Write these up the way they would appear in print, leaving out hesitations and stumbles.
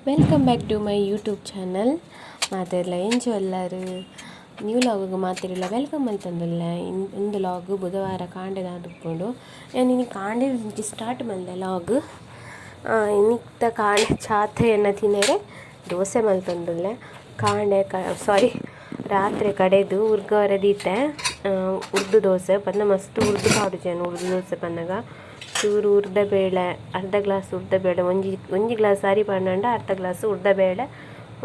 Welcome back to my YouTube channel. ಮಾತೆರ್ಲ ಎಂಚ ಉಲ್ಲರ್? ನ್ಯೂ ಲಾಗ್ ಮಾತೆರ್ಲ welcome ಮಲ್ತೊಂದುಲ್ಲೆ. ಉಂದು ಲಾಗ್ ಬುಧವಾರ ಕಾಂಡೆದಾದುಪ್ಪುಂಡು. ಯಾನ್ ಇನಿ ಕಾಂಡೆ ಸ್ಟಾರ್ಟ್ ಮಲ್ದೆ ಲಾಗ್. ಇನಿತ್ತ ಕಾಂಡೆ ಚಾತೆ ಎನ್ನ ತಿನರೆ ದೋಸೆ ಮಲ್ತೊಂದುಲ್ಲೆ. ಕಾಂಡೆ ಸಾರಿ ರಾತ್ರೆ ಕಡೆದು ಉರ್ಗವರೆ ದೀತೆ ಉರ್ದು ದೋಸೆ ಪಂಡ ಮಸ್ತ್ ಉರ್ದು ಪಾಡುಜೆನ್. ಉರ್ದು ದೋಸೆ ಪನ್ನಗ ಚೂರು ಉರ್ದ ಬೇಳೆ, ಅರ್ಧ ಗ್ಲಾಸ್ ಉರ್ದ ಬೇಳೆ, ಒಂಜಿ ಒಂಜಿ ಗ್ಲಾಸ್ ಅರಿ ಪಾಡ್ಂಡ ಅರ್ಧ ಗ್ಲಾಸ್ ಉರ್ದ ಬೇಳೆ,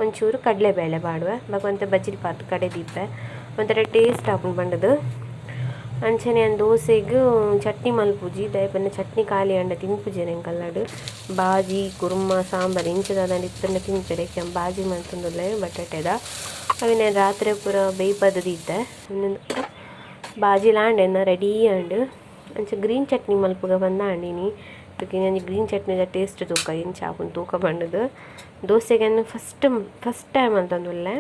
ಒಂಚೂರು ಕಡಲೆಬೇಳೆ ಪಾಡುವೆ. ಬೊಕ ಒಂತೆ ಬಜ್ಜಿಲ್ ಪಾರ್ದ್ ಕಡೆ ದೀಪೆ, ಒಂಥರ ಟೇಸ್ಟ್ ಆಪುಂಡು ಪಂಡದು. ಅಂಚನೆ ಯಾನ್ ದೋಸೆಗ್ ಚಟ್ನಿ ಮಲ್ಪುಜಿ, ದಾಯೆ ಪಂಡ ಚಟ್ನಿ ಖಾಲಿ ಆಂಡ ತಿನ್ಪುಜೆರ್ ಎಂಕಲ್ನಡ್. ಬಾಜಿ, ಕುರ್ಮ, ಸಾಂಬಾರ್ ಇಂಚ ದಾದಾಂಡ ಇತ್ತ್ಂಡ ತಿನ್ಪೆರ್. ಐಕ್ ಯಾನ್ ಬಾಜಿ ಮಲ್ತೊಂದುಲ್ಲೆ ಬಟಾಟೆದ. ಅವೆನ್ ಯಾನ್ ರಾತ್ರೆ ಪೂರ ಬೇಯ್ಪಾದ್ ದೀತೆ. ಬಾಜಿಲ ಆಂಡ್ ಎನ್ನ ರೆಡಿ ಆಂಡ್. ಅಂಚ ಗ್ರೀನ್ ಚಟ್ನಿ ಮಲ್ಪುಗ ಪಂದ್ ಆಂಡ್ ಇನಿ. ಒಂಜಿ ಗ್ರೀನ್ ಚಟ್ನಿದ ಟೇಸ್ಟ್ ತೂಕ ಎಂಚ ಆಪುಂಡು ತೂಕ ಪಂಡುದು. ದೋಸೆಗೆ ಫಸ್ಟ್ ಫಸ್ಟ್ ಟೈಮ್ ಮಲ್ತೊಂದುಲ್ಲೆ.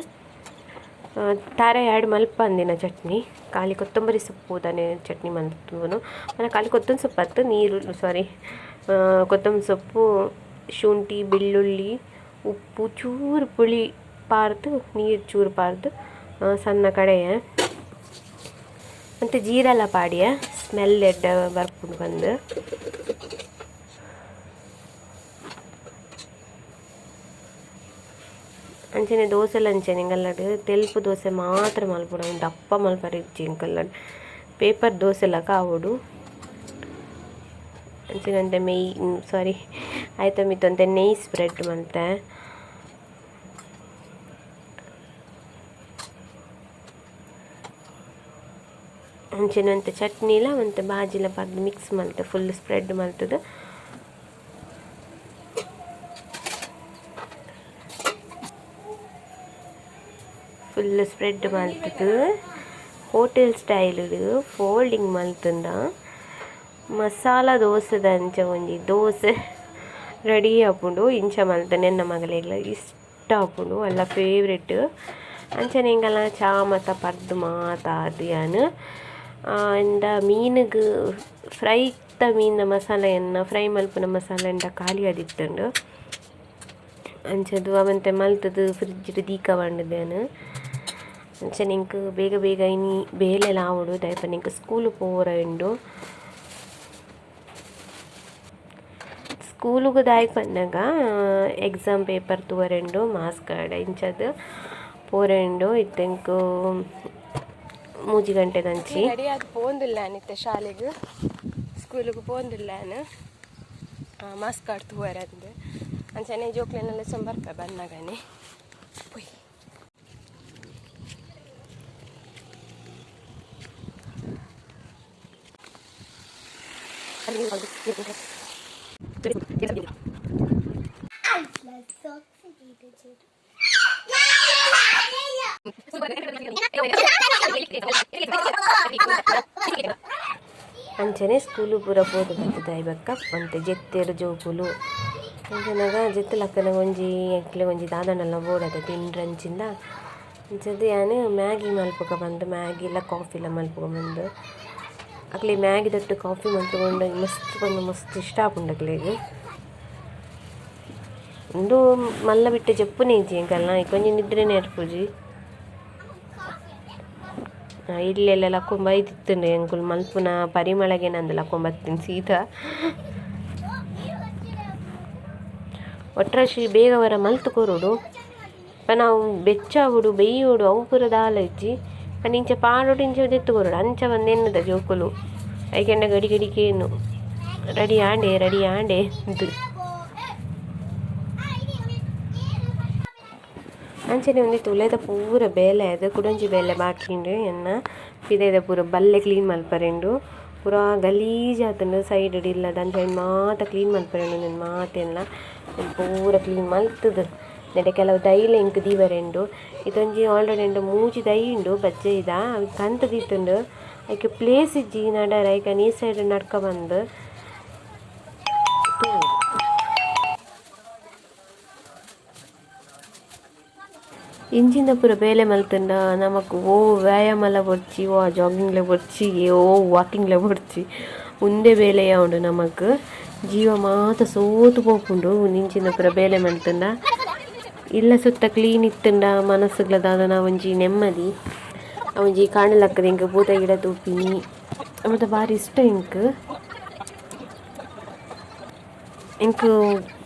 ತಾರೆ ಆ್ಯಡ್ ಮಲ್ಪಂದಿನ ಚಟ್ನಿ, ಖಾಲಿ ಕೊತ್ತಂಬರಿ ಸೊಪ್ಪು ದಾನೆ ಚಟ್ನಿ ಮಲ್ತುನು. ಪಂಡ ಖಾಲಿ ಕೊತ್ತಂಬರಿ ಸೊಪ್ಪು ಅತ್ತ್, ನೀರು ಸಾರಿ ಕೊತ್ತಂಬರಿ ಸೊಪ್ಪು, ಶುಂಠಿ, ಬೆಳ್ಳುಳ್ಳಿ, ಉಪ್ಪು, ಚೂರು ಪುಳಿ ಪಾರ್ದ್, ನೀರು ಚೂರು ಪಾರ್ದ್ ಸಣ್ಣ ಕಡೆಯೆ. ಒಂತೆ ಜೀರೆಲ ಪಾಡಿಯೆ, ಸ್ಮೆಲ್ ಎಡ್ಡೆ ಬರ್ಪುಂಡು ಪಂದ್. ಅಂಚನೆ ದೋಸೆಲ ಅಂಚನೆ ಎಂಕಲ್ನಡ್ ತೆಲ್ಪು ದೋಸೆ ಮಾತ್ರ ಮಲ್ಪೊಡು, ಅವ್ನು ದಪ್ಪ ಮಲ್ಪರೆ ಇಜ್ಜಿ ಎಂಕಲ್ನಡ್. ಪೇಪರ್ ದೋಸೆ ಲೆಕ ಆವೊಡು. ಅಂಚನೆ ಒಂತೆ ಮೇಯ್ ಸಾರಿ ಐತ ಮಿತ್ತ್ ಒಂತೆ ನೆಯ್ ಸ್ಪ್ರೆಡ್ ಮಲ್ತೆ. ಅಂಚನೆ ಒಂತೆ ಚಟ್ನಿಲ ಒಂತೆ ಬಾಜಿಲ ಪಾಡ್ದ್ ಮಿಕ್ಸ್ ಮಲ್ತೆ, ಫುಲ್ ಸ್ಪ್ರೆಡ್ ಮಲ್ತುದು. ಫುಲ್ ಸ್ಪ್ರೆಡ್ ಮಲ್ತುದು ಹೋಟೆಲ್ ಸ್ಟೈಲ್ ಫೋಲ್ಡಿಂಗ್ ಮಲ್ತುಂಡ ಮಸಾಲ ದೋಸೆದ ಅಂಚ ಒಂಜಿ ದೋಸೆ ರೆಡಿ ಆಪುಂಡು. ಇಂಚ ಮಲ್ತುಂಡ ಎನ್ನ ಮಗಲೆಗ್ಲ ಇಷ್ಟ ಆಪುಂಡು, ಅಲ್ಲ ಫೇವ್ರೇಟ್. ಅಂಚನೆ ಎಂಕಲ್ನ ಚಾ ಮಾತ ಪರ್ದ್ ಮಾತ ಆದ್ ಯಾನ್ ಇಂದ ಮೀನುಗ್ ಫ್ರೈತ ಮೀನ್ನ ಮಸಾಲೆ ಎನ್ನ ಫ್ರೈ ಮಲ್ಪುನ ಮಸಾಲೆ ಎಂಡ ಖಾಲಿ ಆದಿತ್ತುಂಡು. ಅಂಚದ ಒಂತೆ ಮಲ್ತುದು ಫ್ರಿಡ್ಜ್ ಡ್ ದೀಕ ಪಂಡುದು ಯಾನ್. ಅಂಚನೆ ಎಂಕ್ ಬೇಗ ಬೇಗ ಇನಿ ಬೇಲೆಲ ಆವೊಡು, ದಾಯೆ ಪಂಡ ಎಂಕ್ ಸ್ಕೂಲ್ ಪೋವರೆ ಉಂಡು. ಸ್ಕೂಲುಗು ದಾಯೆ ಪನ್ನಗ ಎಕ್ಸಾಮ್ ಪೇಪರ್ ತೂವರೆ ಉಂಡು, ಮಾರ್ಕ್ಸ್ ಕಾರ್ಡ್ ಇಂಚದ್ ಪೋರೆ ಉಂಡು. ಇತ್ತೆ ಎಂಕ್ 3 ಗಂಟೆದಂಚಿ ರೆಡಿ ಆದ್ ಪೋಂದುಲ್ಲ ಇತ್ತೆ ಶಾಲೆಗ್, ಸ್ಕೂಲುಗು ಪೋಂದುಲ್ಲ ಯಾನ್. ಮಾಸ್ಕ್ ಕಾರ್ಡ್ ತೂವರೆ ಅಂದ್. ಅಂಚನೆ ಜೋಕ್ಲೆನೆಲ್ಲ ಬರ್ಪೆ ಬನ್ನಗನೆ ಪೋಯ್. ಅಂಚನೆ ಸ್ಕೂಲು ಪೂರ ಪೋದು ಬತ್ತುದು ಆಯಿ ಬೊಕ್ಕ ಒಂತೆ ಜೆತ್ತೆರ್ ಜೋಕುಲು. ಅಂಚನಗ ಜೆತ್ತ್ ಲಕ್ಕನಗ ಒಂಜಿ ಎಂಕ್ಲೆ ಒಂಜಿ ದಾದಾಂಡಲ ಬೋಡಾತ ತಿಂಡ್ರಂಚಿಂದ. ಅಂಚದ್ ಯಾನ್ ಮ್ಯಾಗಿ ಮಲ್ಪುಗ ಪಂದ್, ಮ್ಯಾಗಿಲ ಕಾಫಿಲ ಮಲ್ಪುಗ ಪಂದ್. ಅಕ್ಲೆ ಮ್ಯಾಗಿ ದೊಟ್ಟು ಕಾಫಿ ಮಲ್ತೊಂಡ ಮಸ್ತ್ ಪಂಡ ಮಸ್ತ್ ಇಷ್ಟ ಆಪುಂಡು ಅಕ್ಲೆಗ್. ಉಂದು ಮಲ್ಲ ಬಿಟ್ಟು ಜಪ್ಪುನೆ ಇಜ್ಜಿ ಎಂಕಲ್ನ, ಐಕೊಂಜಿ ನಿದ್ರೆನೆ ಬರ್ಪುಜಿ. ಇಲ್ಲೆಲ್ಲ ಲಕ್ಕೊಂಬ ಬೈದಿತ್ತುಂಡು ಎಂಕುಲು ಮಲ್ಪುನ ಪರಿಮಳಗೆ ನಂದು ಲಕ್ಕೊಂಬತ್ತಿನ ಸೀದಾ. ಒಟ್ರಾಶಿ ಬೇಗ ವರ ಮಲ್ತ್ ಕೊರೊಡು. ನಾವು ಬೆಚ್ಚಾವೊಡು ಬೆಯ್ಯೋಡು ಅವು ಪೂರ ದಾಲ ಇಜ್ಜಿ. ಪಂಡ ಇಂಚ ಪಾಡೊಡು, ಇಂಚ ದೆತ್ತ್ ಕೊರೊಡು, ಅಂಚ ಪಂದ್ ಎನ್ನುದ ಜೋಕುಲು. ಐಕೆಂಡ ಗಡಿ ಗಡಿಕೇನು ರೆಡಿ ಆಂಡೆ ರೆಡಿ ಆಂಡೆ ಅಂದ್. ಅಂಚನೆ ಒಂದಿತ್ತೆ ಉಲಯಿದ ಪೂರ ಬೇಲೆ ಆದ್ ಕುಡೊಂಜಿ ಬೇಲೆ ಬಾಕಿ ಉಂಡು ಎನ್ನ. ಪಿದಯಿದ ಪೂರ ಬಲ್ಲೆ ಕ್ಲೀನ್ ಮಲ್ಪರೆ ಉಂಡು. ಪೂರ ಗಲೀಜ್ ಆತುಂಡು ಸೈಡ್ ಡ್ ಇಲ್ಲದ, ಅಂಚ ಐನ್ ಮಾತ ಕ್ಲೀನ್ ಮಲ್ಪರೆ ಉಂಡು. ಉಂದೆನ್ ಮಾತೆನ್ಲ ಪೂರ ಕ್ಲೀನ್ ಮಲ್ತುದು ನೆಟೆ ಕೆಲವು ದೈಲ ಎಂಕ್ ದೀವರೆ ಉಂಡು. ಇತ್ತೊಂಜಿ ಆಲ್ರೆಡಿ ಎಂಡ ಮೂಜಿ ದೈ ಉಂಡು ಬಜ್ಜೈದ, ಅವು ಕಂತ್ ದೀತುಂಡು. ಐಕ್ ಪ್ಲೇಸ್ ಇಜ್ಜಿ ನಡರೆ, ಐಕ್ ಈ ಸೈಡ್ ನಡ್ಕ ಬಂದು. ಇಂಚಿನ ಪೂರ ಬೇಲೆ ಮಲ್ತುಂಡ ನಮಕ್ ಓ ವ್ಯಾಯಾಮಲ ಬೊರ್ಚಿ, ಓ ಜಾಗಿಂಗ್ಲ ಬೊರ್ಚಿ, ಓ ವಾಕಿಂಗ್ಲ ಬೊರ್ಚಿ, ಉಂದೇ ಬೇಲೆ ಆವೊಡು ನಮಕ್. ಜೀವ ಮಾತ ಸೋತು ಪೋಪುಂಡು ಇಂಚಿನ ಪೂರ ಬೇಲೆ ಮಲ್ತುಂಡ. ಇಲ್ಲ ಸುತ್ತ ಕ್ಲೀನ್ ಇತ್ತುಂಡ ಮನಸ್ಸುಗ್ಲ ದಾದನ ಒಂಜಿ ನೆಮ್ಮದಿ. ಒಂಜಿ ಕಾಂಡೆ ಲಕ್ಕದ ಎಂಕ್ ಪೂತ ಗಿಡ ತೂಪಿನಿ ಮಾತ ಬಾರಿ ಇಷ್ಟ ಎಂಕ್. ಎಂಕ್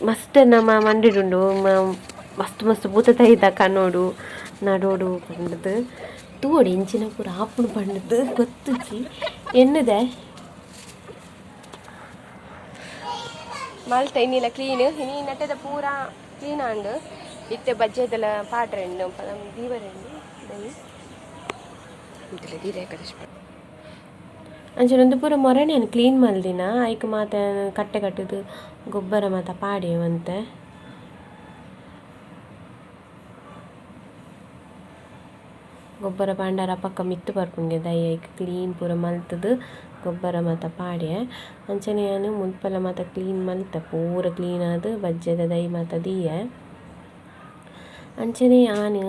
ಮಸ್ತ್ ನಮ್ಮ ಮಂಡೆಡುಂಡು ಮಸ್ತ್ ಮಸ್ತ್ ಪೂತ ತೈತ ಕನೋಡು ನಡೋಡು ಪಂಡುದು ತೂವೊಡು ಎಂಚಿನ ಪೂರ ಆಪುಂಡು ಪಂಡುದು ಗೊತ್ತುಜಿ ಎನ್ನುದೆ. ಮಲ್ತ ಇನ್ನಿಲ ಕ್ಲೀನ್ ಇನಿ ನಟ್ಟೆದ ಪೂರ ಕ್ಲೀನ್ ಆಂಡ್. ಇತ್ತೆ ಬಜ್ಜೆದೆಲ್ಲ ಪಾಡ್ರೆಂಡು ದೀವರೆಂಡು ದೈ ಇಂತಲೆ ದೀರೆ ಕದಶ್. ಅಂಚನೆ ಉಂದು ಪೂರ ಮೊರಣೆ ಕ್ಲೀನ್ ಮಲ್ದಿನ ಐಕ್ ಮಾತ ಕಟ್ಟೆ ಕಟ್ಟುದು ಗೊಬ್ಬರ ಮಾತ ಪಾಡ್ಯೆ ಒಂತೆ. ಗೊಬ್ಬರ ಪಾಂಡರ ಪಕ್ಕ ಮಿತ್ತ್ ಬರ್ಪುಂಡು ದೈ ಐಕ್ ಕ್ಲೀನ್ ಪೂರ ಮಲ್ತುದು ಗೊಬ್ಬರ ಮಾತ ಪಾಡ್ಯೆ. ಅಂಚನೆ ಯಾನ್ ಮುಲ್ಪಲ ಮಾತ ಕ್ಲೀನ್ ಮಲ್ತೆ ಪೂರ ಕ್ಲೀನ್ ಆದ್ ಬಜ್ಜೆದ ದೈ ಮಾತ ದೀಯೆ. ಅಂಚನೆ ಯಾನ್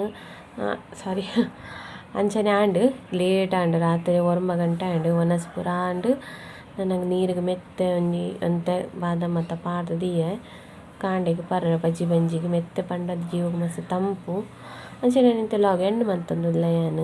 ಸಾರಿ ಅಂಚನೆ ಆಂಡ್ ಲೇಟ್ ಆಂಡ್ ರಾತ್ರೆ 9 ಗಂಟೆ ಆಂಡ್ ವನಸ್ ಪೂರ ಆಂಡ್. ನನಗ್ ನೀರಿಗೆ ಮೆತ್ತೆ ಒಂಜಿ ಒಂತೆ ಬಾದಾಮ್ ಮಾತ ಪಾಡ್ದ್ ದೀಯೆ. ಕಾಂಡೆಗ್ ಪರ್ರೆ ಬಜ್ಜಿ ಬಂಜಿಗ್ ಮೆತ್ತೆ ಪಂಡ ಜೀವಗ್ ಮಸ್ತ್ ತಂಪು. ಅಂಚನೆ ಇತ್ತೆ ಲಾಗ್ ಎಂಡ್ ಮಂತೊಂದುಲ್ಲೆ ಯಾನ್.